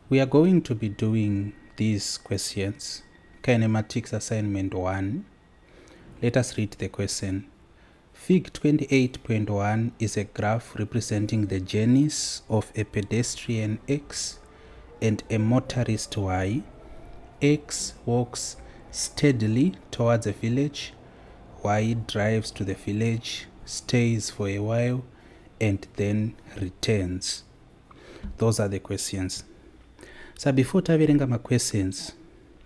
We are going to be doing these questions. Kinematics assignment 1. Let us read the question. Fig 28.1 is a graph representing the journeys of a pedestrian X and a motorist Y. X walks steadily towards a village, Y drives to the village, stays for a while, and then returns. Those are the questions. So before taverenga maquestions,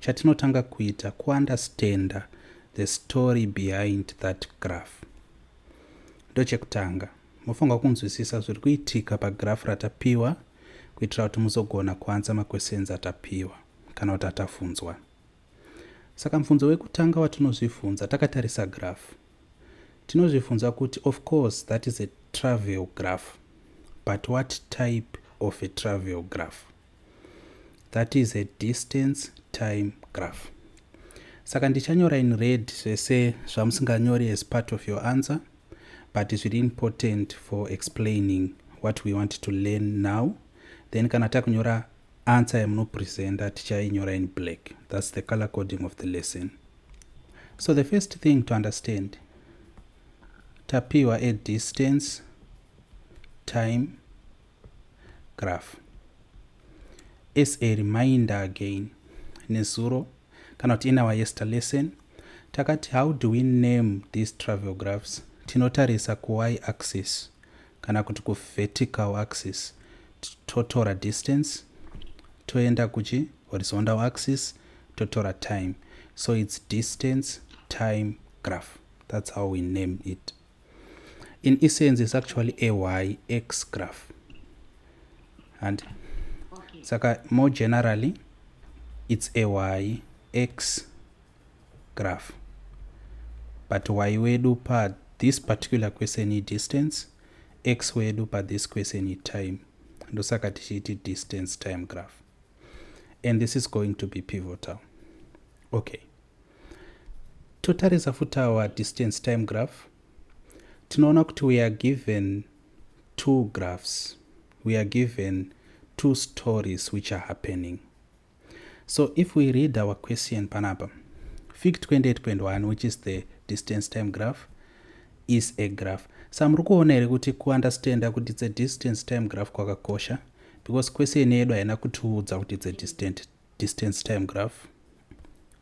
chatinotanga kuita kuunderstanda the story behind that graph. Ndochekutanga, mofanira kunzwisisa zviri kuitika pagraph ratapiwa kuitira kuti muzogona kuanswer maquestions atapiwa kana kuti atavhunzwa. Saka mubvunzo wekutanga watinozvibvunza takatarisa graph, tinozvibvunza kuti, of course, that is a travel graph, but what type of a travel graph? That is a distance time graph. Saka ndichanyora in red zvese zvamusinganyori as part of your answer, but zviri important for explaining what we want to learn now. Then kana takunyora answer yamunopresenta, tichainyora in black. That's the color coding of the lesson. So the first thing to understand, tapiwa a distance time graph. As a reminder again, nezuro kana kuti in our yester lesson takati, how do we name these travel graphs? Tinotarisa kuy axis kana kuti kuvertical axis, totora distance, toenda kuchi horizontal axis, totora time. So it's distance time graph. That's how we name it. In essence, it's actually a y x graph. And saka more generally, it's a y x graph, but y wedu pa this particular question idistance, x wedu pa this question itime. Ndosaka tichiiti distance time graph, and this is going to be pivotal. Okay, totarisa futi our distance time graph, tinoona kuti we are given two graphs, we are given two stories which are happening. So if we read our question panapa, fig 28.1, which is the distance time graph, is a graph. Sa muri kuona here kuti kuunderstanda kuti it's a distance time graph kwakakosha? Because question yedu haina kutiudza kuti it's a distance time graph.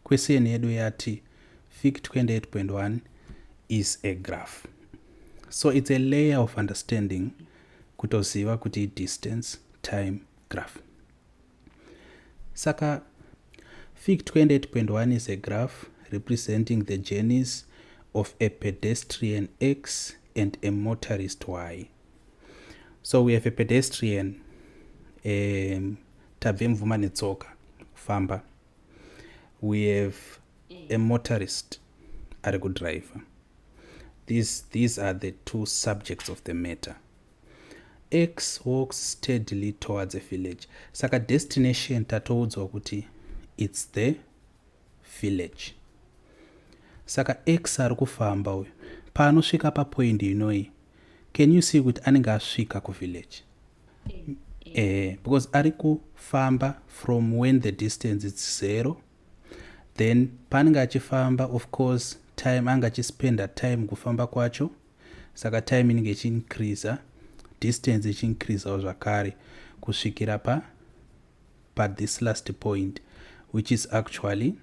Question yedu yati fig 28.1 is a graph. So it's a layer of understanding kutoziva kuti distance time graph. Saka fig 28.1 is a graph representing the journeys of a pedestrian X and a motorist Y. So we have a pedestrian, tabve Mvuma netsoka kufamba. We have a motorist ari kudriver. These are the two subjects of the matter. X walks steadily towards a village. Saka destination tatoudzwa kuti it's the village. Saka X ari kufamba uyu, paanosvika papoint inoi, can you see kuti anenge asvika kuvillage? Because ari kufamba from when the distance is zero, then paanenge achifamba, of course, time anga achispenda time kufamba kwacho. Saka time inenge ichiincreasa, distance ichiincreasawo zvakare kusvikira pa this last point, which is actually,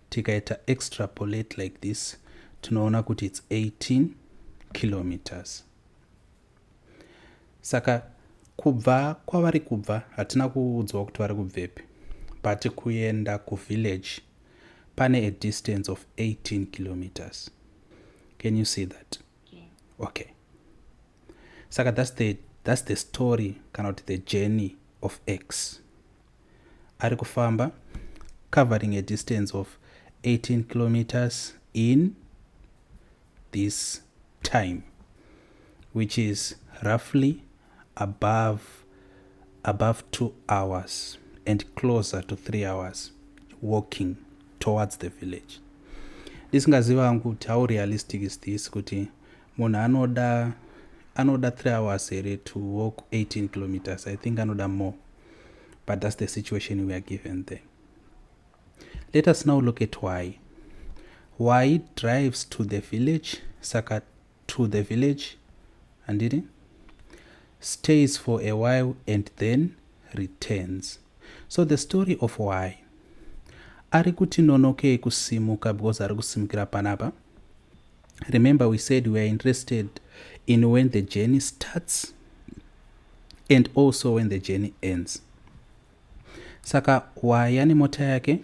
tikaita extrapolate like this, tinoona kuti it's 18 kilometers. Saka kubva kwavari kubva hatina kuudzwa kuti vari kubvepi, but kuenda kuvillage pane a distance of 18 kilometers. Can you see that? Okay, saka that's the story kana kuti the journey of X. Ari kufamba, covering a distance of 18 kilometers in this time, which is roughly above 2 hours and closer to 3 hours walking towards the village. Ndisingaziva hangu kuti how realistic is this, kuti munhu anoda 3 hours here to walk 18 kilometers? I think anoda more. But that's the situation we are given there. Let us now look at Y. Y drives to the village, saka to the village, handiti, stays for a while and then returns. So the story of Y, ari kuti nonokei kusimuka because ari kusimukira panapa. Remember, we said we are interested in when the journey starts and also when the journey ends. Saka Y ane mota yake,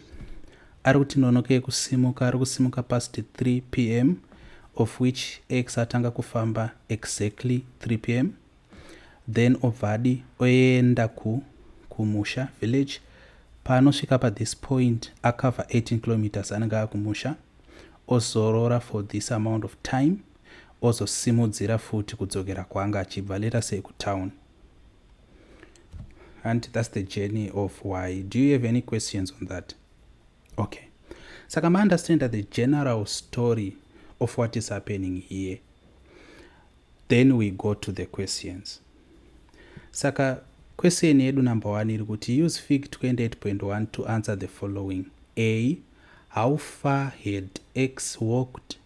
ari kuti nonokei kusimuka, ari kusimuka past 3 p.m., of which X atanga kufamba exactly 3 p.m., then obva adi oenda kumusha, village. Paanosvika pathis point, acover 18 kilometers, anenge akumusha, ozorora for this amount of time, ozosimudzira futi kudzokera kwaanga achibva, let us say kutown. And that's the journey of Y. Do you have any questions on that? Okay, saka maunderstand the general story of what is happening here. Then we go to the questions. Saka question yedu number one iri kuti, use Fig 28.1 to answer the following. A, how far had X walked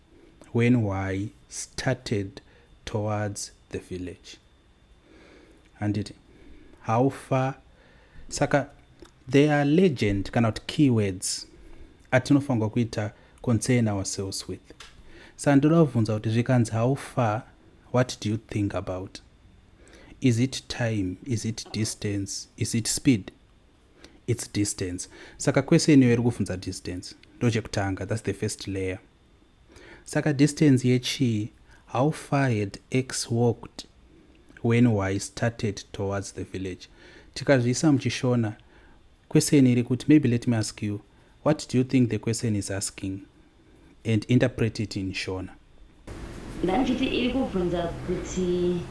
when Y started towards the village? Handiti? How far. Saka there are legend kana kuti keywords atinofanirwa kuita concern ourselves with. Saka ndoda kubvunza kuti zvikanzi "how far", what do you think about? Is it time? Is it distance? Is it speed? It's distance. Saka question iyo iri kubvunza distance, ndochekutanga. That's the first layer. Saka distance yechii? How far had X walked when Y started towards the village? Tikazviisa muchiShona, question iri kuti, maybe let me ask you, what do you think the question is asking, and interpret it in Shona. Ndandichiti iri kubvunza kuti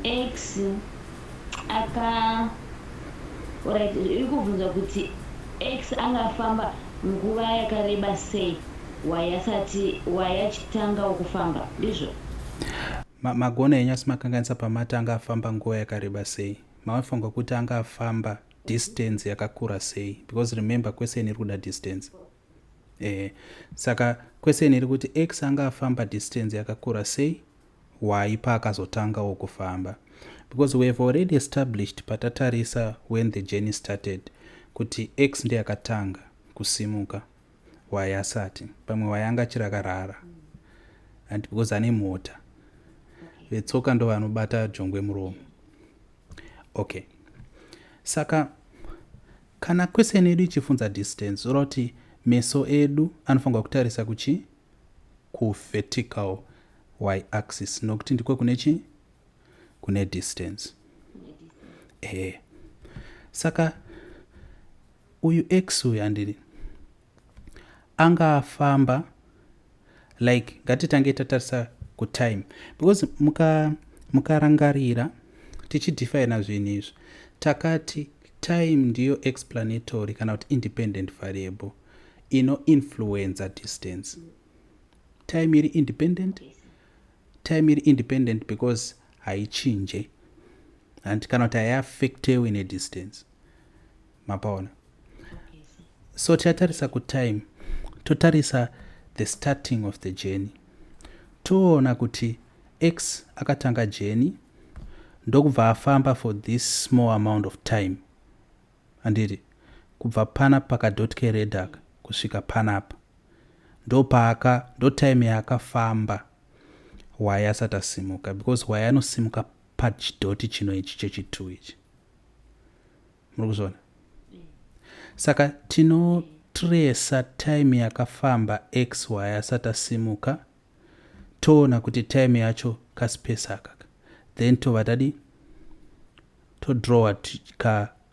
X aka, alright, iri kubvunza kuti X angafamba nguva yakareba sei Y asati, Y achitangawo kufamba, ndizvo? Magona enyu, asi makanganisa pamati anga afamba nguva yakareba sei. Mavafunga kuti anga afamba distance yakakura sei, because remember, question iri kuda distance. Saka question iri kuti X anga afamba distance yakakura sei Y paakazotangawo kufamba, because we have already established patatarisa when the journey started kuti X ndeyakatanga kusimuka, Y asati. Pamwe Y anga achiri akarara, and because ane mota, vetsoka ndo vanobata jongwe muromo. Okay, saka kana question yedu ichibvunza distance, zvoreva kuti meso edu anofanirwa kutarisa kuchi kuvertical Y axis, nokuti ndiko kune chi kune distance. Saka uyu X uyu, handiri, anga afamba, like, ngatitange tatarisa kutime, because mukarangarira tichidefina zvinhu izvi, takati time ndiyo explanatory kana kuti independent variable inoinfluenza distance. Time iri independent. Time iri independent because haichinje, handi, kana kuti haiaffectewi nedistance. Mapaona? So tichatarisa kutime, totarisa the starting of the journey, toona kuti X akatanga journey, ndokubva afamba for this small amount of time, handiti? Kubva pana pakadot kered aka kusvika panapa, ndopaaka, ndo time yaakafamba Y asati asimuka, because Y anosimuka pachidhoti chino ichi chechi2 ichi. Muri kuzviona? Saka tinotresa time yakafamba X Y asati asimuka, toona kuti time yacho kaspace akaka, then tobva tadi todrawa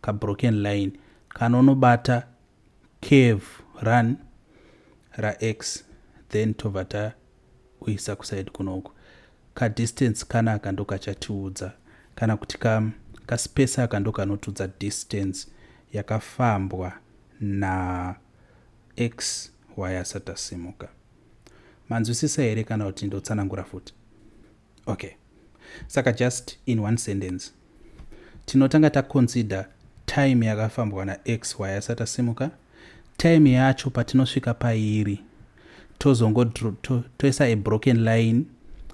kabroken line kanonobata curve run raX, then tobva tauyisa kuside kunoku. Kadistance kanaka ndo kachatiudza, kana kuti kaspace aka ndo kanotiudza distance yakafambwa naX Y asati asimuka. Manzwisisa here, kana kuti ndotsanangura futi? Okay, saka just in one sentence, tinotanga taconsider Time yakafambwa nax y asati asimuka. Time yacho patinosvika pairi tozongo toisa a broken line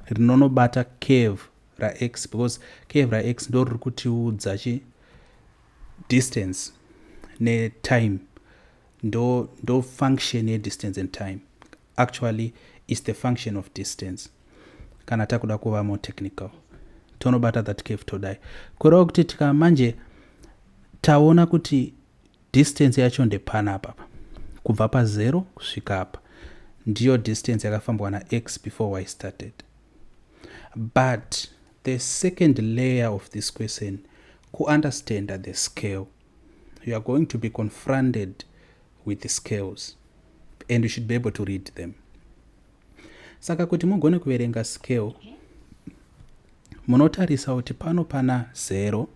rinonobata curve rax, because curve rax ndo riri kutiudza chi distance netime. Ndo function yedistance and time. Actually, is the function of distance kana takuda kuva more technical. Tonobata that curve, todai kureva kuti tikamanje taona kuti distance yacho ndepanapa, kubva pa0 kusvika apa, ndiyo distance yakafambwa nax before y started. But the second layer of this question, kuunderstand the scale. You are going to be confronted with the scales and you should be able to read them. Saka kuti mugone kuverenga scale, munotarisa kuti pano pana 0,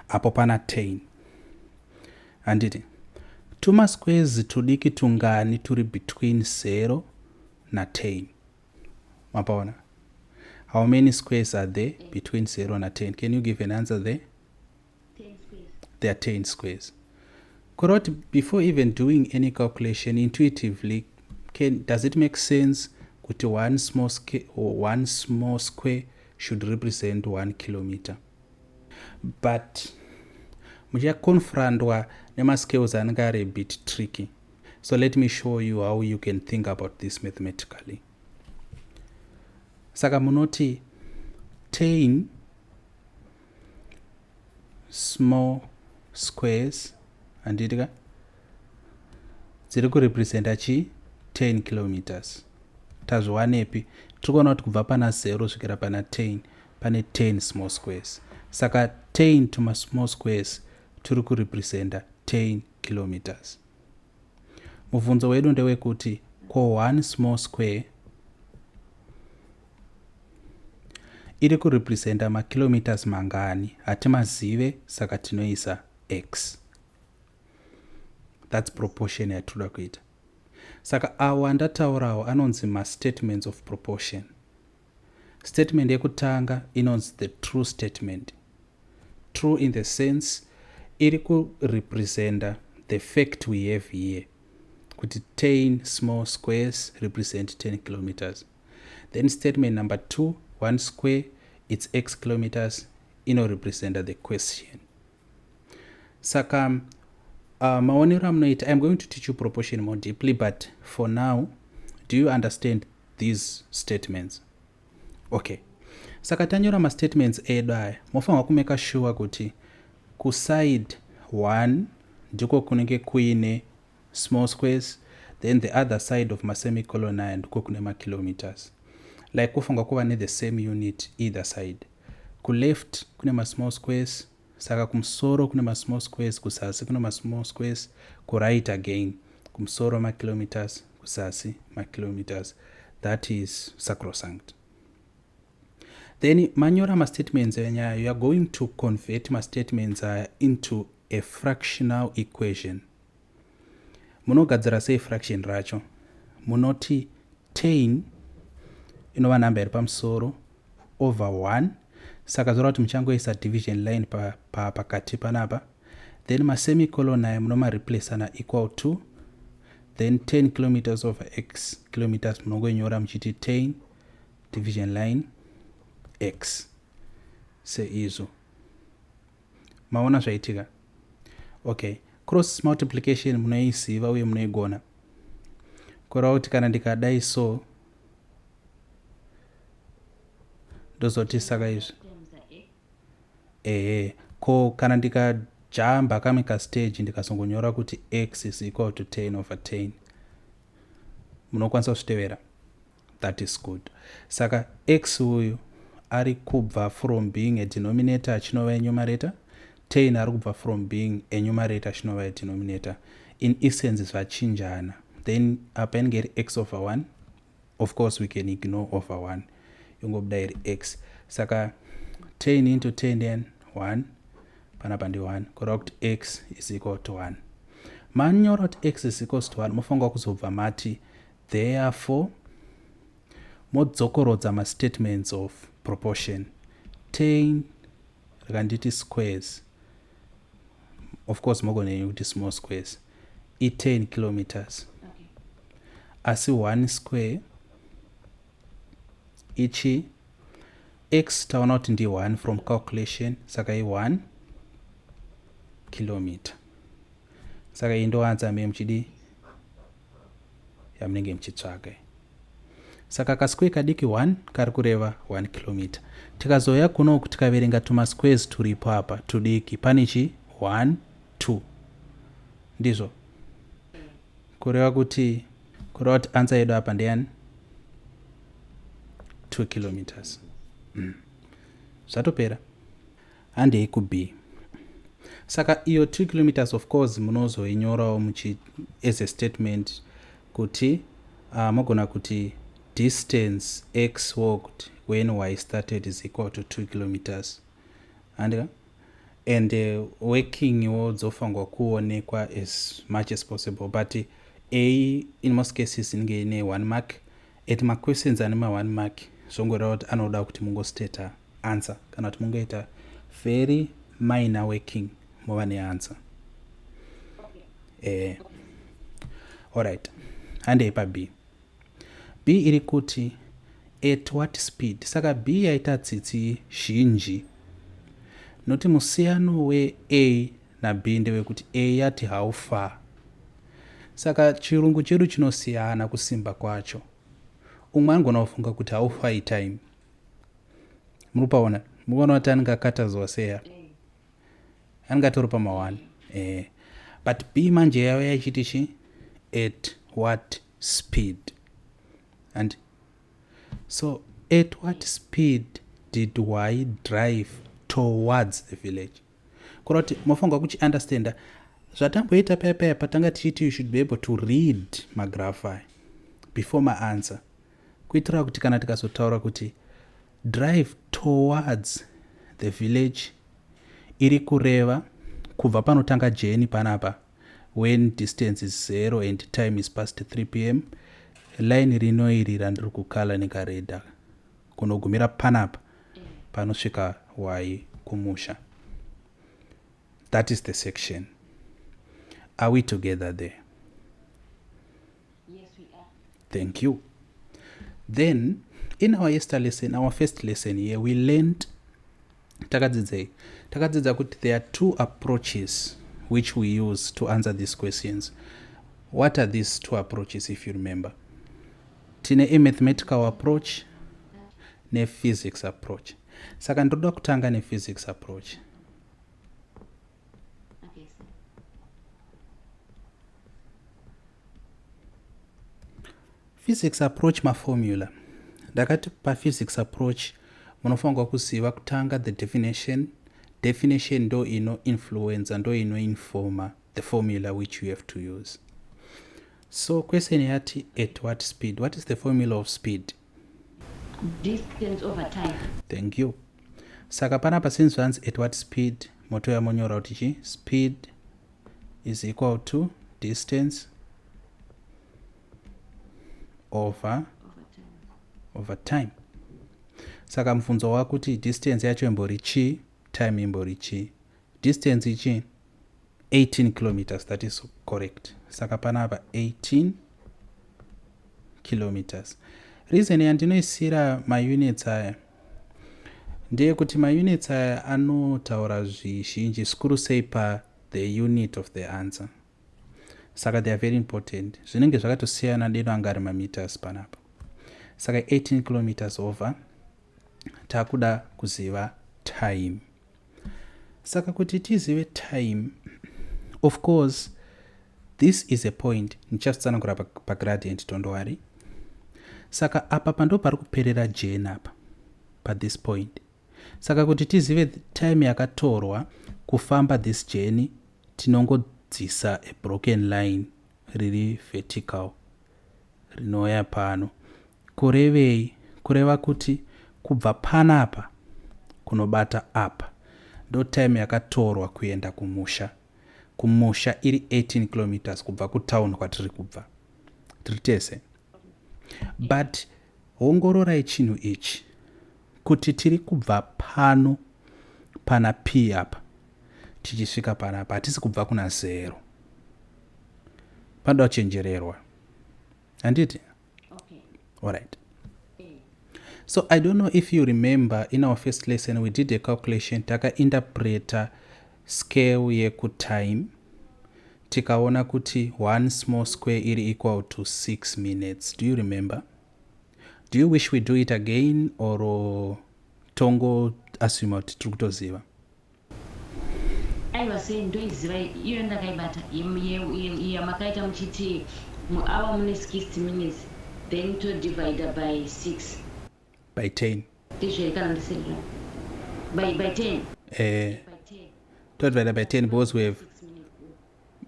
apo pana 10, handiti? Tumasquares tudiki tungani turi between 0 na10? Mapaona? How many squares are there between 0 na10? Can you give an answer there? 10 squares. There are 10 squares. Kureva kuti before even doing any calculation, intuitively, does it make sense kuti one small, or one small square should represent 1 kilometer? But muchaconfrontwa nemascales anenge ari a bit tricky, so let me show you how you can think about this mathematically. Saka munoti 10 small squares, handiti ka, dziri kurepresenta chi 10 kilometers. Tazviwanepi? Tiri kuona kuti kubva pana 0 kusvikira pana 10 pane 10 small squares. Saka 10 tumasmall squares turi kurepresenta 10 kilometers. Mubvunzo wedu ndewekuti ko 1 small square iri kurepresenta makilometers mangani? Hatimazive, saka tinoisa x. That's proportion yatinoda kuita. Saka awa ndataurawo anonzi mastatements of proportion. Statement yekutanga inonzi the true statement. True in the sense iri kurepresenta the fact we have here, kuti 10 small squares represent 10 kilometers. Then statement number 2, one square, it's x kilometers, inorepresenta the question. Saka maonero amunoita, I'm going to teach you proportion more deeply, but for now, do you understand these statements? Okay, saka tanyora mastatements edu aya. Mofanirwa kumeka sure kuti kuside 1 ndiko kunenge kuine small squares, then the other side of masemicolon aya ndiko kune makilometers. Like kufanirwa kuva nethe same unit either side. Kuleft kune masmall squares, saka kumusoro kune masmall squares, kuzasi kune masmall squares. Kuright again, kumusoro makilometers, kuzasi makilometers. That is sacrosanct. Then manyora mastatements enyaya, you are going to convert mastatements aya into a fractional equation. Munogadzira sei fraction racho? Munoti 10 inova nhamba iri pamusoro over 1, saka zvoreva kuti muchangoisa division line pakati pa, panapa. Then masemicolon aya munomareplaca naequal to. Then 10 kilometers over x kilometers munongonyora muchiti 10 division line x, seizvo. Maona zvaitika? Okay, cross multiplication munoiziva uye munoigona. Kureva kuti kana ndikadai so, ndozoti saka izvi, ehe. Ko kana ndikajamba kamwe kastage, ndikazongonyora kuti x is equal to 10 over 10, munokwanisa kuzvitevera? That is good. Saka x uyu ari kubva from being a denominator achinova enumerator, 10 ari kubva from being a numerator achinova a denominator. In essence zvachinjana. Then apa inenge iri x over 1. Of course we can ignore over 1, yongobuda iri x. Saka 10 into 10, then 1 panapa ndi 1, kureva kuti x is equal to 1. Manyora kuti x is equals to 1, mofanira kuzobva mati therefore, modzokorodza mastatements of proportion. 10 rikanditi squares Of course mogona yenyu kuti small squares i10 kilometers. Okay. Asi 1 square ichi x taona kuti ndi 1 from calculation, saka i1 kilometer. Saka iyi ndo answer me muchidi yamunenge muchitsvaga. Saka kasquare kadiki 1 kari kureva 1 kilometer. Tikazouya kunoku tikaverenga tumasquares turipo apa tudiki, pane chi 1 2, ndizvo kureva kuti answer yedu apa ndeyani? 2 kilometers. Zvatopera, handei kub. Saka iyo 2 kilometers, of course munozoinyorawo muchi as a statement kuti mogona kuti distance x walked when y started is equal to 2 kilometers, andika? And working wo dzofanirwa kuonekwa as much as possible, but a in most cases inenge ine 1 mark. At maquestions ane ma1 mark, zvongoreva kuti anoda kuti mungostata answer kana kuti mungoita very minor working mova neanswer. Alright, handei pab. B iri kuti at what speed. Saka B yaita tsitsi zhinji nokuti musiyano wea nab ndewekuti A yati how far. Saka chirungu chedu chinosiyana kusimba kwacho. Umwe anogona kufunga kuti how far itime. Muri kupaona? Mukuona kuti anenge akatazwa seya, anenge atori pama1. But B manje yava yachiti chi at what speed. And so at what speed did y drive towards the village? Kureva kuti mofanirwa kuchiunderstanda zvatamboita paya paya patanga tichiti you should be able to read magraph aya before maanswer, kuitira kuti kana tikazotaura kuti drive towards the village, iri kureva kubva panotanga journey panapa, when distance is 0 and time is past 3 p.m., line rino iri randiri kukala nekaredha, kunogumira panapa panosvika y kumusha. That is the section. Are we together there? Yes, we are. Thank you. Then in our yester lesson, our first lesson here, we learned, takadzidzei? Takadzidza kuti there are two approaches which we use to answer these questions. What are these two approaches, if you remember? Tine a mathematical approach nephysics approach. Saka ndoda kutanga nephysics approach. Okay, sir. Physics approach, maformula. Ndakati paphysics approach munofanirwa kuziva kutanga the definition. Definition ndo ino influencer, ndo inoinforma the formula which you have to use. So question yati at what speed. What is the formula of speed? Distance over time. Thank you. Saka panapa, since zvanzi at what speed, motoya monyora kuti chi speed is equal to distance over Over time. Over time. Saka mubvunzo wakuti distance yacho imbori chii, time imbori chii? Distance ichi 18 kilometers, that is correct. Saka panapa 18 kilometers. Reason yandinoisira maunits aya ndeyekuti maunits aya anotaura zvizhinji, zvikuru sei pa the unit of the answer. Saka they are very important. Zvinenge zvakatosiyana deno anga ari mameters panapa. Saka 18 kilometers over, takuda kuziva time. Saka kuti tizive time, of course this is a point. Ndichazotsanangura pagradient, don't worry. Saka apa pando pari kuperera journey apa, pathis point. Saka kuti tizive time yakatorwa kufamba this journey, tinongodzisa a broken line riri vertical rinouya pano. Kurevei? Kureva kuti kubva panapa kunobata apa ndo time yakatorwa kuenda kumusha. Kumusha iri 18 kilometers kubva kutown kwatiri kubva tiri tese. But ongororai chinhu ichi kuti tiri kubva pano pana p apa. Tichisvika panapa, hatisi kubva kuna zero. Panoda kuchenjererwa, handiti? Okay. Alright. So I don't know if you remember, in our first lesson we did a calculation. Takainterpreta scale yekutime, tikaona kuti one small square iri equal to 6 minutes. Do you remember? Do you wish we do it again or tongo assume kuti tiri kutoziva? Aiwa, sei, ndoiziva iyo. Ndakaibata yamakaita muchiti muhour mune 60 minutes, then todivida by 6. By 10. Ndizvo kana ndisiri by 10? Eh. By 10. Todivida by 10 because we have 6 minutes.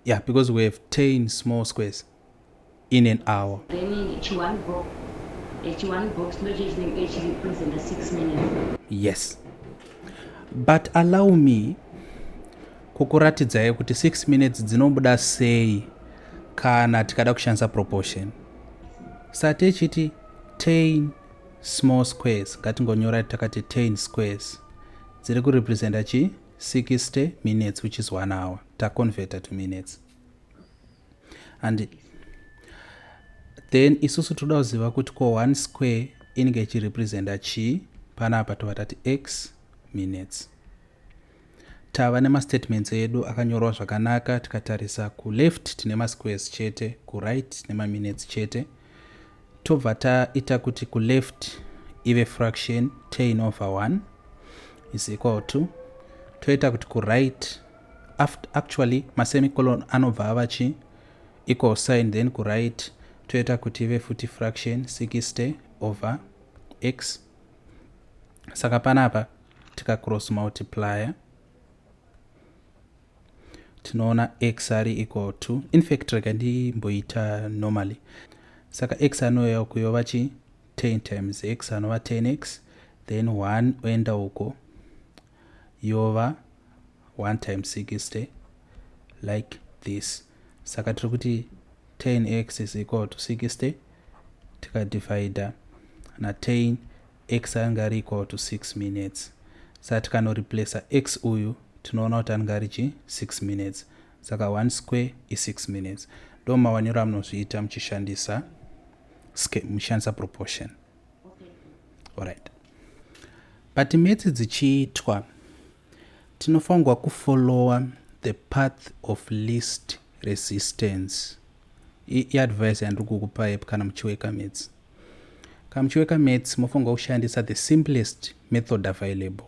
Yeah, because we have 10 small squares in an hour. Then chi one box, chi one box ndo chinenge chirepresenta 6 minutes. Yes, but allow me kukuratidzai kuti 6 minutes dzinobuda sei kana tikada kushandisa proportion. Saka tichiti 10 small squares, ngatingonyora takati 10 squares dziri kurepresenta chi 60 minutes, which is 1 hour. Taconverta to minutes, and then isusu toda kuziva kuti ko 1 square inenge ichirepresenta chii. Panapa tobva tati x minutes. Tava nemastatements edu akanyorwa zvakanaka. Tikatarisa kuleft tine masquares chete, kuright tine maminutes chete. Tobva taita kuti kuleft ive fraction, 10 over 1 is equal to, toita kuti kuright, actually masemicolon anobva ava chi equal sign, then kuright toita kuti ive futi fraction, 60 over x. Saka panapa tikacross multiplier, tinoona x ari equal to, in fact rega ndimboita normally. Saka x anouya kuyova chi 10 times x anova 10x, then 1 oenda uko, yova 1 times 60, like this. Saka tiri kuti 10x is equal to 60. Tikadivhaidha na10, x anga ari equal to 6 minutes. Saka tikanoreplaca x uyu, tinoona kuti anenge ari chi 6 minutes. Saka 1 square i6 minutes. Ndo mawaniro amunozviita muchishandisa proportion. Alright, but maths dzichiitwa, tinofanirwa kufollowa the path of least resistance. Iadvice yandiri kukupai: kana muchiweka maths, kana muchiweka maths, mofanirwa kushandisa the simplest method available,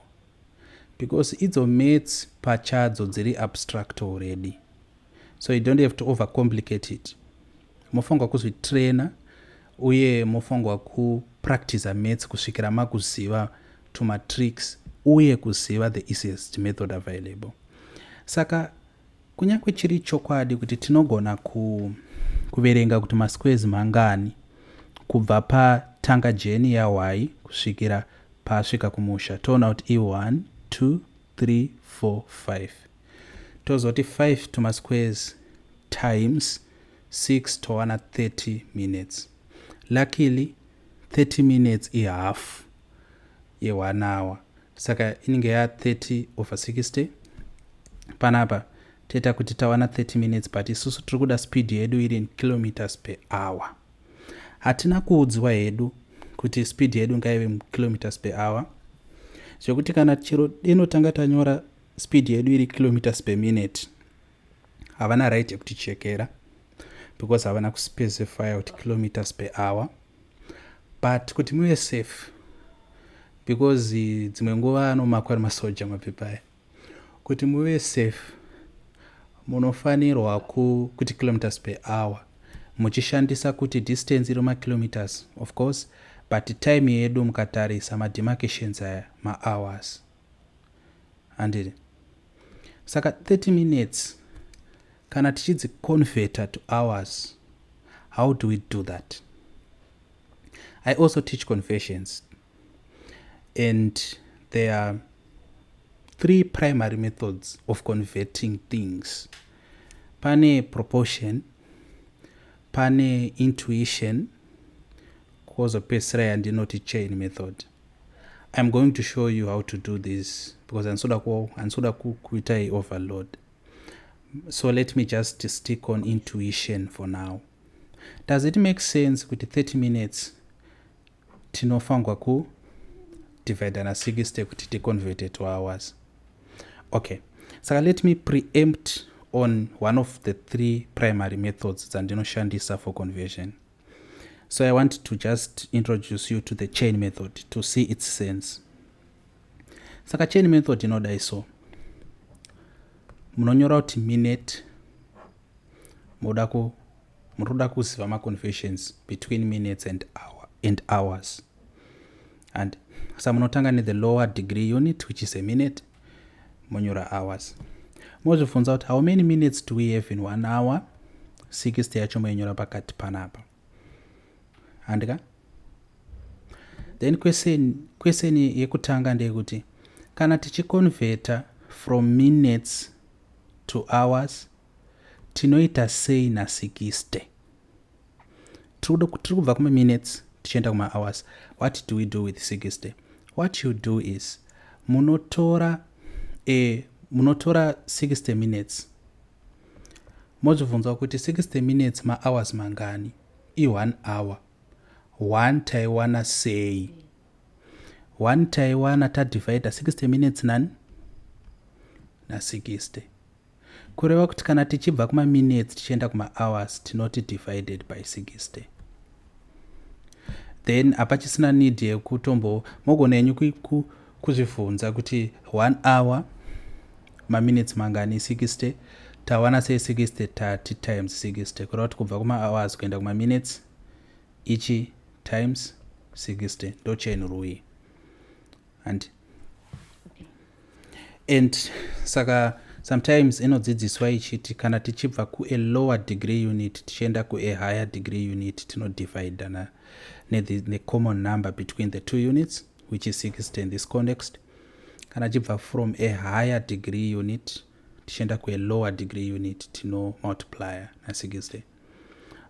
because idzo maths pachadzo dziri abstract already, so you don't have to overcomplicate it. Mofanirwa kuzvitraina uye mofanirwa kupractiza maths kusvikira makuziva tumatricks uye kuziva the easiest method available. Saka kunyange chiri chokwadi kuti tinogona kuverenga kuti masquares mangani kubva patanga journey ya y kusvikira paasvika kumusha, toona kuti i1, 2, 3, 4, 5. Tozoti 5 tumasquares times 6, towana 30 minutes. Luckily 30 minutes ihalf ye1 hour, saka inenge ya30 over 60. Panapa toita kuti tawana 30 minutes, but isusu tiri kuda speed yedu iri in kilometers per hour. Hatina kuudzwa hedu kuti speed yedu ngaive mukilometers per hour, zvekuti kana chero inotanga tanyora speed yedu iri kilometers per minute, havana right yekutichekera because havana kuspecifya kuti kilometers per hour. But kuti muve safe, because dzimwe nguva anomakwa nemasoja mapepa aya, kuti muve safe munofanirwa kuti kilometers per hour, muchishandisa kuti distance iri makilometers, of course, but time yedu, mukatarisa mademarcations aya, mahours, handiti? Saka 30 minutes kana tichidziconverta to hours, how do we do that? I also teach conversions, and there are three primary methods of converting things. Pane proportion, pane intuition, kwozopedzisira yandinoti chain method. I'm going to show you how to do this because handisi kuita overload. So let me just stick on intuition for now. Does it make sense kuti 30 minutes tinofanirwa ku divide na 60 kuti ticonverte to hours? Okay, saka let me preempt on one of the three primary methods dzandinoshandisa for conversion. So I want to just introduce you to the chain method to see its sense. Saka chain method inodai so: munonyora kuti minute, muda ku muri kuda kuziva maconversions between minutes and, hour, and hours, and sa munotanga nethe lower degree unit, which is a minute, monyora hours, mozvibvunza kuti how many minutes do we have in one hour? 60 yacho moinyora pakati panapa, handika? Then question yekutanga ndeyekuti kana tichiconverta from minutes to hours, tinoita sei na60? Tiri kubva kumaminutes tichienda kumahours. What do we do with 60? What you do is munotora 60 minutes, mozvibvunza kuti 60 minutes mahours mangani? I1 hour. 1 taiwana sei? 1 taiwana tadivhaidha 60 minutes nani? Na60. Kureva kuti kana tichibva kumaminutes tichienda kumahours, tinoti divided by 60. Then hapachisina need yekutombo mogona henyu kuzvibvunza kuti 1 hour maminutes mangani? 60. Tawana sei 60? 30 times 60. Kureva kuti kubva kumahours kuenda kumaminutes, ichi times 60. Ndo chain rule. And saka sometimes inodzidziswa ichiti kana tichibva kua lower degree unit tichienda kua higher degree unit, tinodivida necommon number between the two units, which is 60 in this context. Kana chibva from a higher degree unit tichienda kua lower degree unit, tinomultiplya na60.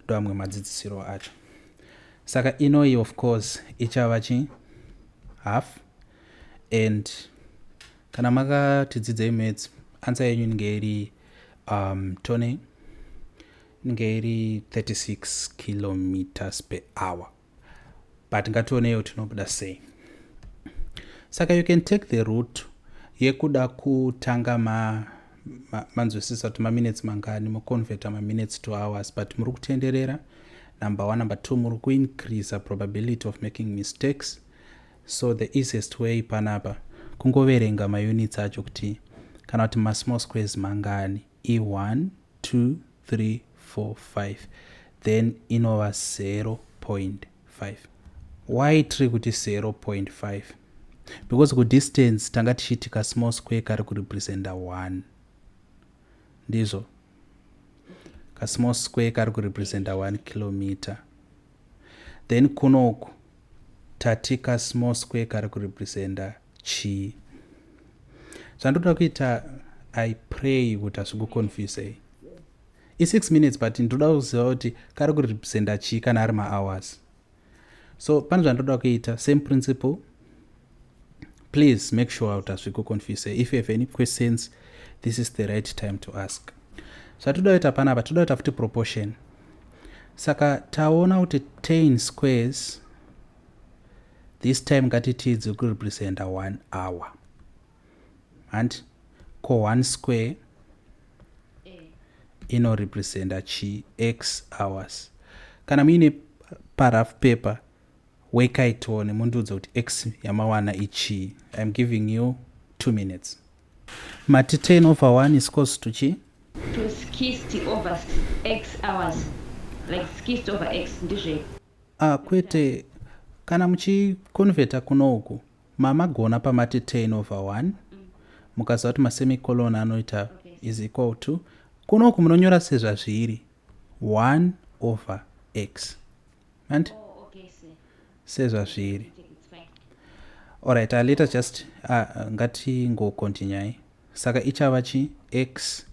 Ndo amwe madzidzisiro acho. Saka inoi, of course, ichava chi half. And kana makatidzidzei maths, answer yenyu inenge iri tone inenge iri 36 kilometers per hour. But ngationeiwo tinobuda sei. Saka you can take the route yekuda kutanga manzwisisa kuti maminutes mangani, moconverta maminutes to hours, but muri kutenderera, number one. Number two, muri kuincreasa probability of making mistakes. So the easiest way panapa kungoverenga maunits acho kuti kana kuti masmall squares mangani. I1, 2, 3, 4, 5, then inova 0.5. Why tiri kuti 0.5? Because kudistance tanga tichiti kasmall square kari kurepresenta 1, ndizvo? Kasmall square kari kurepresenta 1 kilometer. Then kunoku tati kasmall square kari kurepresenta chii? Zvandoda kuita, I pray kuti hazvikuconfusei. I6 minutes, but ndoda kuziva kuti kari kurepresenta chii kana ari mahours. So pane zvandoda kuita, same principle. Please make sure kuti hazvikuconfusei. If you have any questions, this is the right time to ask. Zvatoda kuita panapa, toda kuita futi proportion. Saka taona kuti 10 squares, this time ngatiti dziri kurepresenta 1 hour, and ko 1 square inorepresenta chi? X hours. Kana muine parough paper, wekai tione, mundiudze kuti x yamawana ichii. I am giving you 2 minutes. Mati 10 over 1 is equals to chi? To 60 over x hours, like 60 over x, ndizvo? Ah, kwete. Kana muchiconverta kunoku, mamagona pamati 10 over 1, mukaziva kuti masemicolon anoita is equal to. Kunoku munonyora sezvazviri, 1 over x, and Oh, okay, sir. Sezvazviri. It's fine. Alright, let us just ngatingocontinuai. Saka ichava chi? X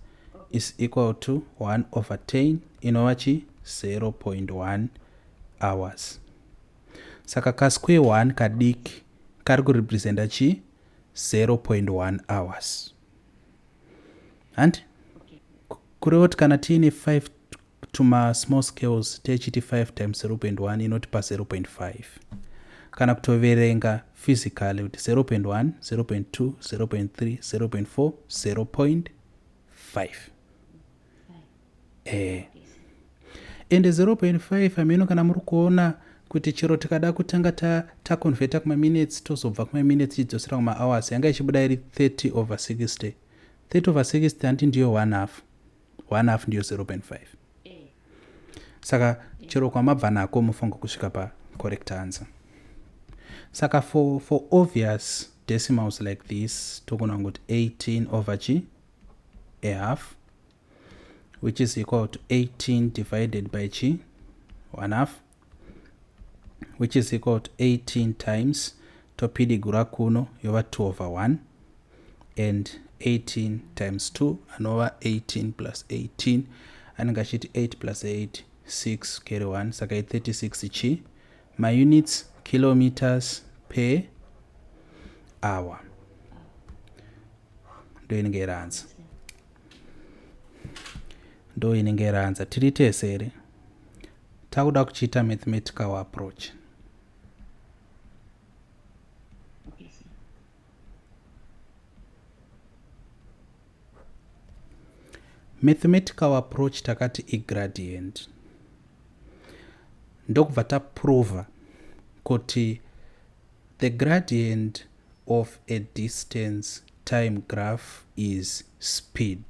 is equal to 1 over 10, inova chi? 0.1 hours. Saka kasquare 1 kadiki Kari kurepresenta chii? 0.1 hours. Hanti? Kureva kuti kana tiine 5 tuma small scales techiti 5 times 0.1 inotipa 0.5. Kana kutoverenga physically kuti 0.1, 0.2, 0.3, 0.4, 0.5. Eh. Ende 0.5 hameno kana muri kuona kuti chero tikada kutanga taconverta ta kumaminutes tozobva kumaminutes tichidzosera kumahours yanga ichibuda iri 30 over 60. 30 over 60 hanti ndiyo one half. One half ndiyo 0.5. Saka chero kwamabva nako mufango kusvika pa correct answer. Saka for obvious decimals like this togona kungoti 18 over chi a half, which is equal to 18 divided by chi 1 half, which is equal to 18 times topidigura kuno yova 2 over 1, and 18 times 2 anova 18 plus 18 anenge achiti 8 plus 8 6 carry 1, saka i36 chi maunits kilometers per hour ndo inenge iri answer, ndo inenge iri answer. Tiri tese here? Takuda kuchiita mathematical approach. Okay, sir. Mathematical approach takati igradient, ndokubva taprova kuti the gradient of a distance time graph is speed.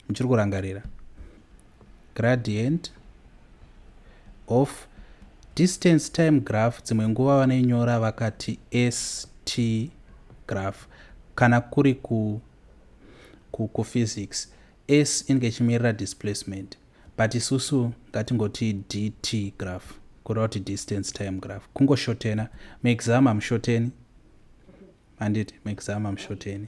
Muchiri kurangarira gradient of distance time graph? Dzimwe nguva vanoinyora vakati st graph. Kana kuri kuphysics s inenge ichimirira displacement, but isusu ngatingoti dt graph, kureva kuti distance time graph. Kungoshortena muexam, hamushorteni handiti? Muexam hamushorteni.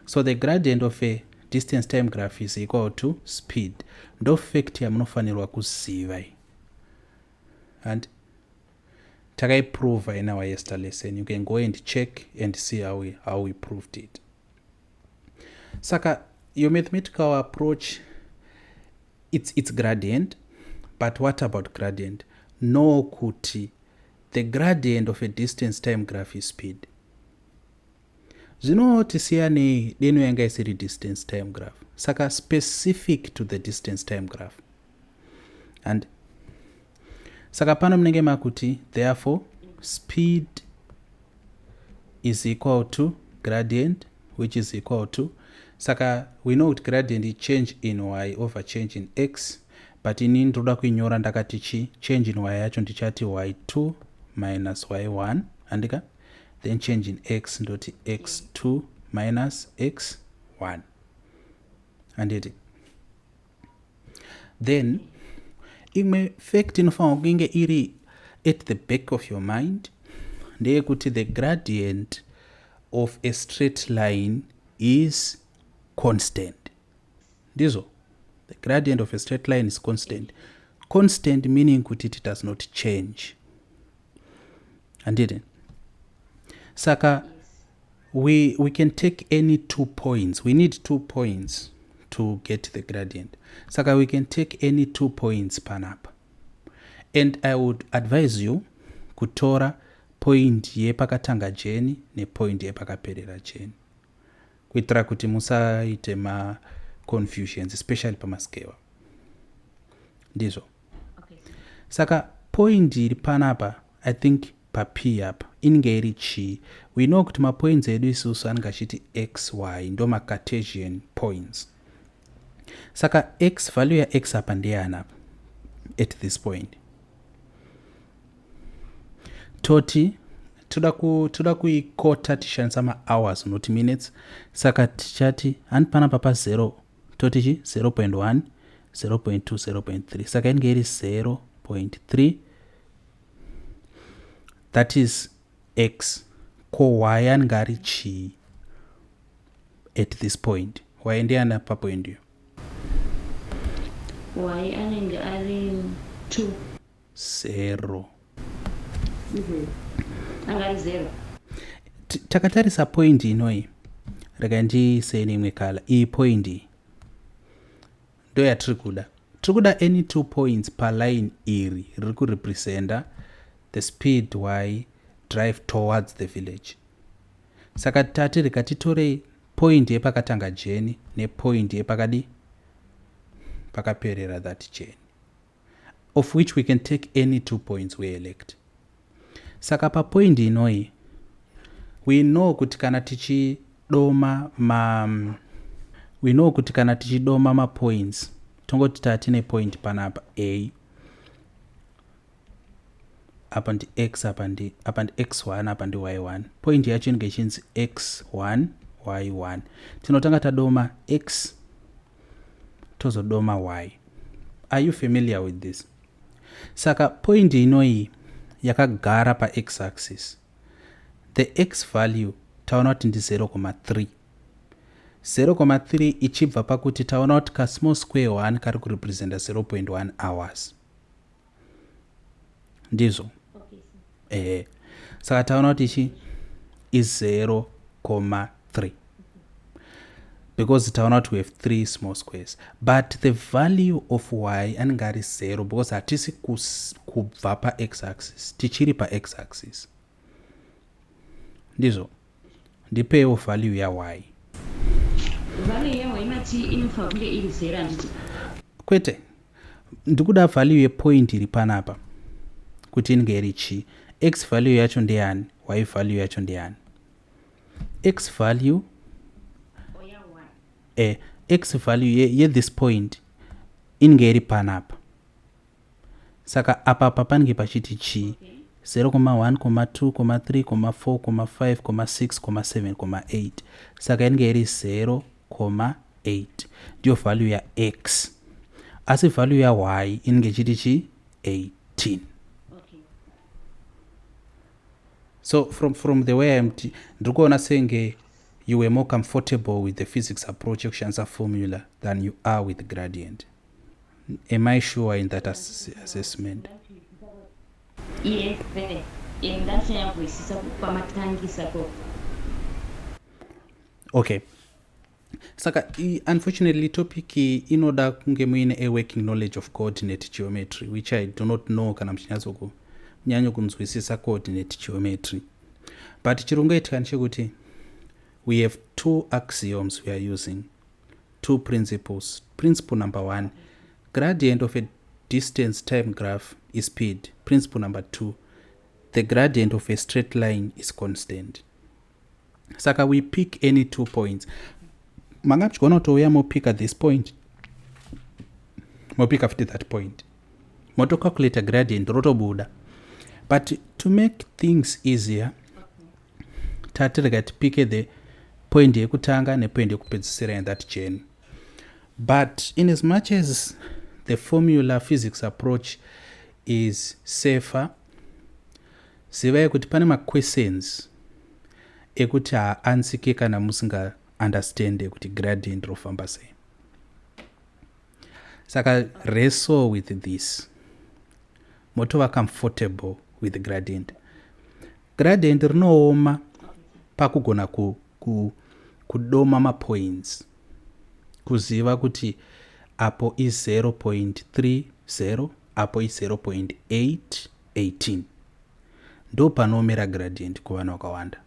So the gradient of a distance time graph is equal to speed. Ndo fact yamunofanirwa kuziva and takaiprova in our yester lesson. You can go and check and see how we proved it. Saka your mathematical approach, it's gradient, but what about gradient? Know kuti the gradient of a distance time graph is speed. Zvinoti siyanei deno yanga isiri distance time graph. Saka specific to the distance time graph, and saka pano munenge makuti therefore speed is equal to gradient, which is equal to, saka we know kuti gradient is change in y over change in x, but ini ndoda kuinyora ndakati chi change in y yacho ndichati y2 minus y1, andika? Then change in x ndoti x2 minus x1, handiti? Then imwe fact inofanira kunge iri at the back of your mind ndeyekuti the gradient of a straight line is constant. Ndizvo, the gradient of a straight line is constant. Constant meaning kuti it does not change, handiti? Saka we can take any two points. We need two points to get the gradient. Saka we can take any two points panapa, and I would advise you kutora point yepakatanga journey nepoint yepakaperera journey, kuitira kuti musaite maconfusions, especially pamascale. Ndizvo? Okay. Saka point iri panapa, I think pap apa inenge iri chii? We know kuti mapoints edu isusu anenge achiti x, y, ndo macartesian points. Saka x, value yax apa ndeyani apa at this point? Toti toda kuikota tichishandisa mahours, not minutes. Saka tichati handi panapa pa0 toti chi 0.1, 0.2, 0.3. Saka inenge iri 0.3, that is x. Ko y anenge ari chii at this point? Y ndeyani papoint iyo? Y anenge ari 2. 0. Anga ari zero. Takatarisa point inoyi, rega ndiisei neimwe colour. Iyi point iyi ndo yatiri kuda. Tiri kuda any two points paline iri riri kurepresenta the speed y drive towards the village. Saka tati rega titorei point yepakatanga journey nepoint yepakadi pakaperera that journey, of which we can take any two points we elect. Saka papoint inoyi, we know kuti kana tichidoma ma we know kuti kana tichidoma mapoints, tongoti tatine point panapa a, apa ndi x, apa ndi x1, apa ndi y1. Point yacho inenge ichinzi x1 y1. Tinotanga tadoma x, tozodoma y. Are you familiar with this? Saka point inoyi yakagara pax axis. The x value taona kuti ndi 0,3. 0,3 ichibva pakuti taona kuti kasmall square 1 kari kurepresenta 0.1 hours, ndizvo? Okay, sir. Ehe, saka taona kuti ichi is 0,3 because taona kuti we have three small squares, but the value of y anenge ari 0 because hatisi kubva pax axis, tichiri pax axis, ndizvo? Ndipewo value yay. Value yawo imati inofanira kunge iri zero, handiti? Kwete, ndikuda value yepoint iri panapa kuti inenge iri chii. X value yacho ndeyani? Y value yacho ndeyani? X value. Oya y. X value ye this point inenge iri panapa. Saka apapa panenge pachiti chii? 0,1, 2, 3, 4, 5, 6, 7, 8. Saka inenge iri 0,8, ndiyo value yax. Asi value yay inenge ichiti chi? 18. Okay. So from the way I'm ndiri kuona senge you were more comfortable with the physics approach yekushandisa formula than you are with gradient. Am I sure in that assessment? Yes, ndachanyanya kuhwisisa kwamatangisa ko. Okay, saka unfortunately topic iyi inoda kunge muine a working knowledge of coordinate geometry, which I do not know kana muchinyatsokunyanya kunzwisisa coordinate geometry. But chiri kungoitika ndechekuti we have two axioms we are using, two principles. Principle number one, gradient of a distance time graph is speed. Principle number two, the gradient of a straight line is constant. Saka we pick any two points. Manga muchigona kutouya mopika this point, mopika futi that point, motocalculata gradient, rotobuda. But to make things easier, tati rega tipike the point yekutanga nepoint yekupedzisira in that journey. But in as much as the formula physics approach is safer, zivai kuti pane maquestions ekuti haansike kana musingaunderstande kuti gradient rofamba sei. Saka wrestle with this, motova comfortable with gradient. Gradient rinooma pakugona kudoma mapoints, kuziva kuti apo i0.30, apo i0.818. Ndo panoomera gradient kuvanhu vakawanda,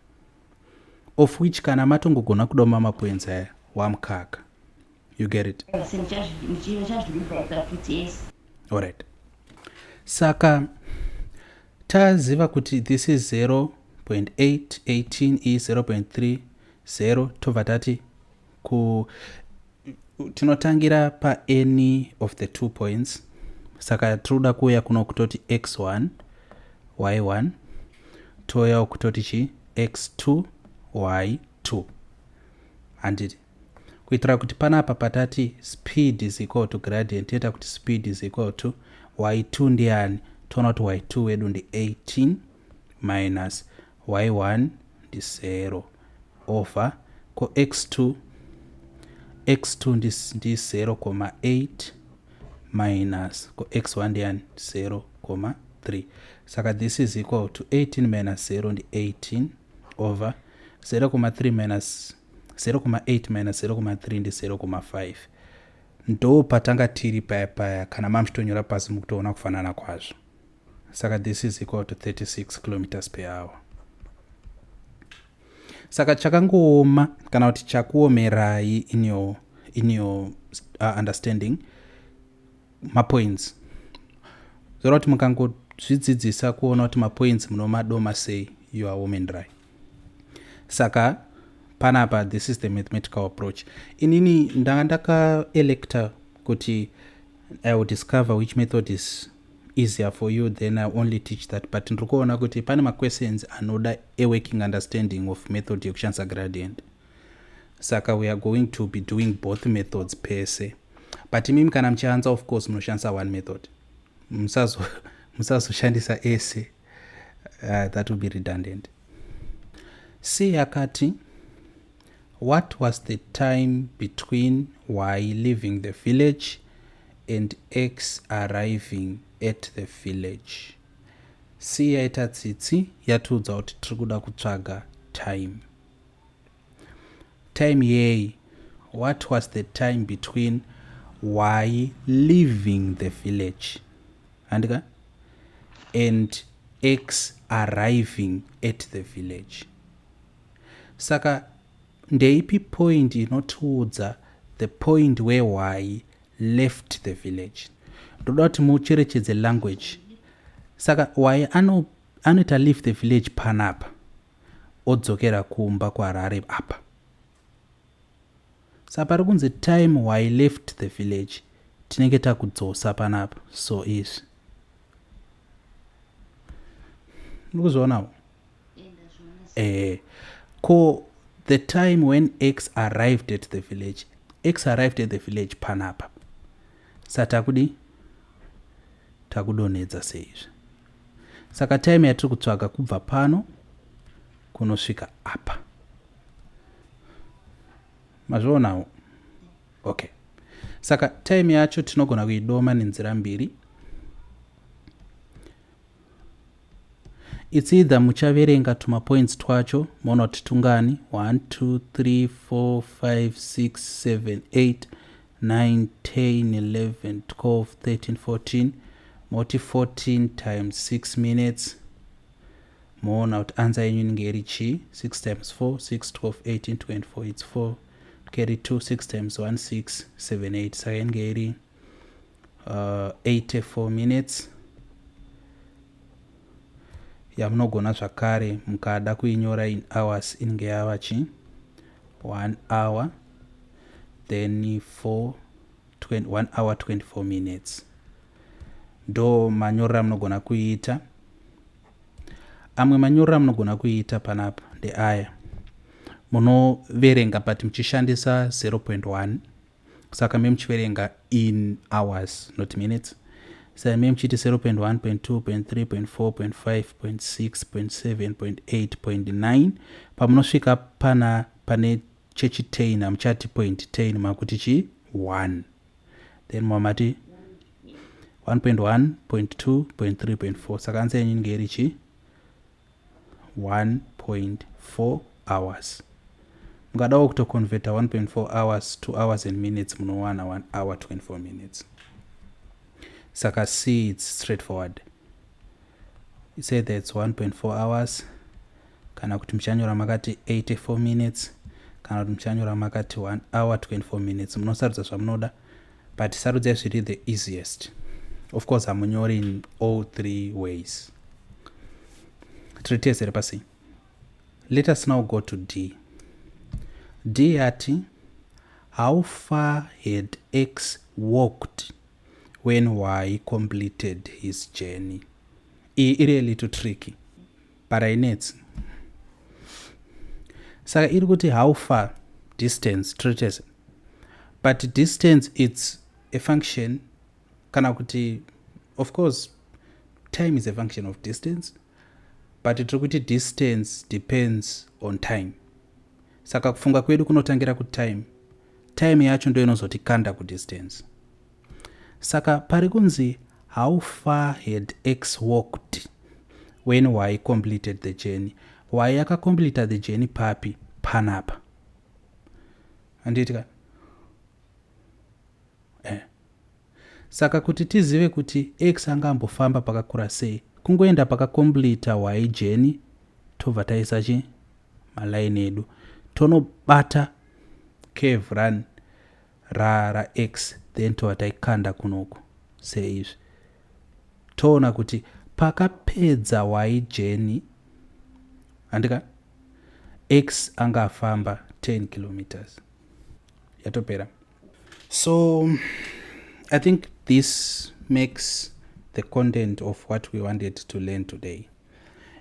of which kana matongogona kudoma mapoints aya, wamukaka. You get it? Ndichazvirivhaisa futi, yes. Alright, saka taziva kuti this is 0.8 18 e 0.30. Tobva tati ku tinotangira paany of the two points. Saka tiri kuda kuuya kuno kutoti x1 y1, touyawo kutoti chi x2 y2, handiti? Kuitira kuti panapa patati speed is equal to gradient, toita kuti speed is equal to y2 ndiani? Toona kuti y2 wedu ndi 18 minus y1 ndi 0 over ko x2. X2 ndi 0,8 minus ko x1 ndiyani? 0,3. 0,3. Saka this is equal to 18 minus 0 ndi 18 over 0,3 minus 0,8 minus 0,3 ndi 0,5. Ndo patanga tiri paya paya, kana mamuchitonyora pasi mukutoona kufanana kwazvo. Saka this is equal to 36 kilometers per hour. Saka chakangooma kana kuti chakuomerai in your understanding mapoints, zvoreva kuti mukangozvidzidzisa kuona kuti mapoints munomadoma sei, you are home and dry. Saka panapa this is the mathematical approach. Inini ndanga ndakaelecta kuti I will discover which method is easier for you, then I only teach that, but ndiri kuona kuti pane maquestions anoda a working understanding of method yekushandisa gradient. Saka we are going to be doing both methods pese, but imimi kana muchianza, of course munoshandisa one method. Musazoshandisa ese, that will be redundant. C yakati, what was the time between Y leaving the village and X arriving at the village? C yaita tsitsi, yatiudza kuti tiri kuda kutsvaga time. Time yei? What was the time between Y leaving the village, handika, and X arriving at the village? Saka ndeipi point inotiudza the point where Y left the village? Ndoda kuti mucherechedze language. Saka Y anoita leave the village panapa, odzokera kumba kuHarare apa. Saka pari kunzi time Y left the village, tinenge takudzosa panapa. So izvi muri kuzvionawo? Ko the time when X arrived at the village? X arrived at the village panapa. Sa takudi takudonhedza seizvi. Saka time yatiri kutsvaga kubva pano kunosvika apa. Mazvionawo? Okay, saka time yacho tinogona kuidoma nenzira mbiri. It's either muchaverenga tumapoints twacho, moona kuti tungani: 1, 2, 3, 4, 5, 6, 7, 8, 9, 10, 11, 12, 13, 14. Moti 14 times 6 minutes, moona kuti answer yenyu inenge iri chii. 6 times 4, 6, 12, 18, 24, it's 4, carry 2, 6 times 1, 6, 7, 8. Saka inenge iri 84 minutes. Yamunogona zvakare mukada kuinyora in hours, inenge yava chi 1 hour, then 4, 20, 1 hour 24 minutes. Ndo manyorero amunogona kuita. Amwe manyorero amunogona kuita panapa ndeaya: munoverenga but muchishandisa 0.1. Saka me muchiverenga in hours, not minutes. Saka me muchiti 0.1.2.3.4.5.6.7.8.9. Pamunosvika pana pane chechi 10, hamuchati point 10, makuti chi 1, then mamati 1.1.2.3.4. Saka answer yenyu inenge iri chi 1.4 hours. Mungadawo kutoconverta 1.4 hours to hours and minutes, munowana 1 hour 24 minutes. Saka C, it's straightforward. You say that's 1.4 hours, kana kuti muchanyora makati 84 minutes, kana kuti muchanyora makati 1 hour 24 minutes. Munosarudza zvamunoda, but sarudzai zviri the easiest. Of course hamunyori in all three ways. Tiri tese here pasi? Let us now go to D. D yati, how far had X walked when Y completed his journey? Iyi iri a little tricky, but hainetsi. Saka iri kuti how far, distance, tiri tese? But distance, it's a function, kana kuti of course time is a function of distance, but tiri kuti distance depends on time. Saka kufunga kwedu kunotangira kutime. Time yacho ndo inozotikanda kudistance. Saka pari kunzi How far had x walked when y completed the journey? Y yakacompleta the journey papi? Panapa, handiti ka? Saka kuti tizive kuti x anga ambofamba pakakura sei, kungoenda pakacompleta y journey, tobva taisa chi malaini edu, tonobata curve run ra x, then tobva taikanda kunoku seizvi. Toona kuti pakapedza y journey, handika, x anga afamba 10 kilometers. Yatopera. So I think this makes the content of what we wanted to learn today.